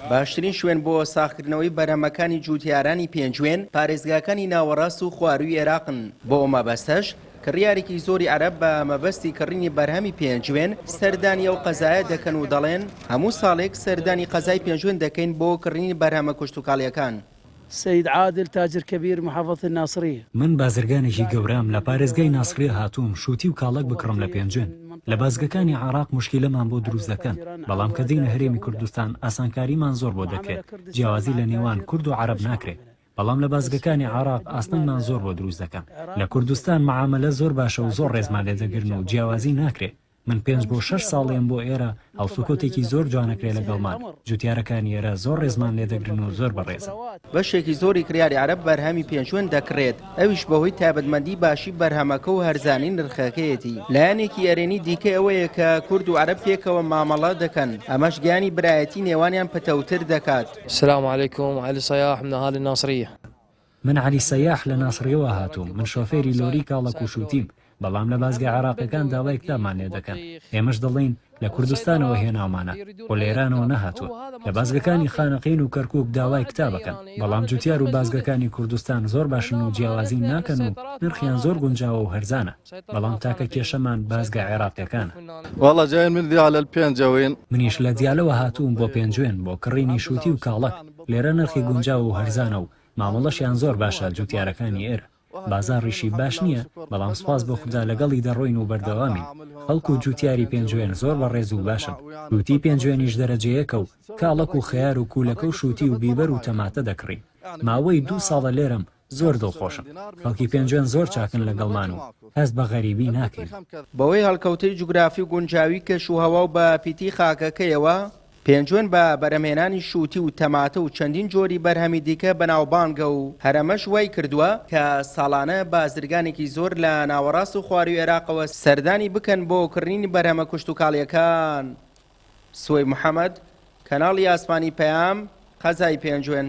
باشترین شوێن بۆ ساغکردنەوەی بەرهەمەکانی جووتیارانی پێنجوێن پارێزگاکانی ناوەڕاست و خوارووی عێراقن، بۆ ئەو مەبەستەش کڕیارێکی زۆری عەرەب بە مەبەستی کڕینی بەرهەمی پێنجوێن سەردانی ئەو قەزایە دەکەن و دەڵێن، هەموو ساڵێک سەردانی قەزای پێنجوێن دەکەین بۆ کڕینی بەرهەمە کشتوکاڵییەکان. سید عادل تاجر کبیر محافظە الناصریە. من بازرگانێکی گەورەم لە پارێزگای ناسڕیە هاتووم شوتی و کاڵەک بکڕم لە پێنجوێن لە بازگەکانی عێراق موشکیلەمان بۆ دروست دەکەن بەڵام کە دێینە هەرێمی کوردستان ئاسانکاریمان زۆر بۆ دەکرێت جیاوازی لە نێوان کورد و عەرەب ناکرێت بەڵام لە بازگەکانی عێراق ئاستەنگمان زۆر بۆ دروست دەکەن لە کوردستان معامەلە زۆر باشە و زۆر ڕێزمان لێ دەگرن و جیاوازی ناکرێ من پێنج بۆ شەش ساڵ ێم بۆ ئێرە، هەڵسوکەوتێکی زۆر جوان ئەکرێ لەگەڵمان، جوتیارەکانی ئێرە زۆر ڕێزمان لێ دەگرن و زۆر بەڕێزن. بەشێکی زۆری کڕیاری عەرەب بەرهەمی پێنجوێن دەکڕێت، ئەویش بەهۆی تایبەتمەندی باشی بەرهەمەکە و هەرزانی نرخەکەیەتی. لایەنێکی ئەرێنی دیکە ئەوەیە کە کورد و عەرەب پێکەوە مامەڵە دەکەن، ئەمەش گیانی برایەتی نێوانیان پتەوتر دەکات. السلام علیکم علی صیاح من اهالی الناصریە. من عەلی سەیاح لە ناسڕیەوە هاتووم، من شۆفێری لۆری کاڵەک و شوتیم، بەڵام لە بازگە عێراقیەکان داوای کتابمان لێ دەکەن، ئێمەش دەڵێین لە کوردستانەوە هێناومانە، خۆ لە ئێرانەوە نەهاتووە. لە بازگەکانی خانەقین و کەرکوک داوای کتاب ئەکەن، بەڵام جوتیار و بازگەکانی کوردستان زۆر باشن و جیاوازی ناکەن و نرخیان زۆر گونجاوە و هەرزانە، بەڵام تاکە کێشەمان بازگە عێراقیەکانە. واللە جاین من دیالە الپێنجوین. منیش لە دیالەوە هاتووم بۆ پێنجوێن بۆ کڕینی شوتی و کاڵەک، لێرە نرخی گونجاو و هەرزانە و مامەڵەشیان زۆر باشە جوتیارەکانی ئێرە بازاڕیشی باش نییە بەڵام سوپاس بۆ خودا لەگەڵی دەڕۆین و بەردەوامین خەڵک و جوتیاری پێنجوێن زۆر بەڕێز و باشن جوتی پێنجوێنیش دەرەجە یەکە و کاڵەک و خەیار و کولەکە و شوتی و بیبەر و تەماتە دەکڕین ماوەی دوو ساڵە لێرەم زۆر دڵخۆشم خەڵکی پێنجوێن زۆر چاکن لەگەڵمان و هەست بە غەریبی ناکەین. بەهۆی هەڵکەوتەی جوگرافی و گونجاوی کەش و هەوا و بە پیتی خاکەکەیەوە، پێنجوێن بە بەرهەمهێنانی شووتی و تەماتە و چەندین جۆری بەرهەمی دیکە بەناوبانگە و هەر ئەمەش وای کردووە کە ساڵانە بازرگانێکی زۆر لە ناوەڕاست و خوارووی عێراقەوە سەردانی بکەن بۆ کڕینی بەرهەمە کشتوکاڵییەکان. سوەی محەمەد، کەناڵی ئاسمانی پەیام، قەزای پێنجوێن.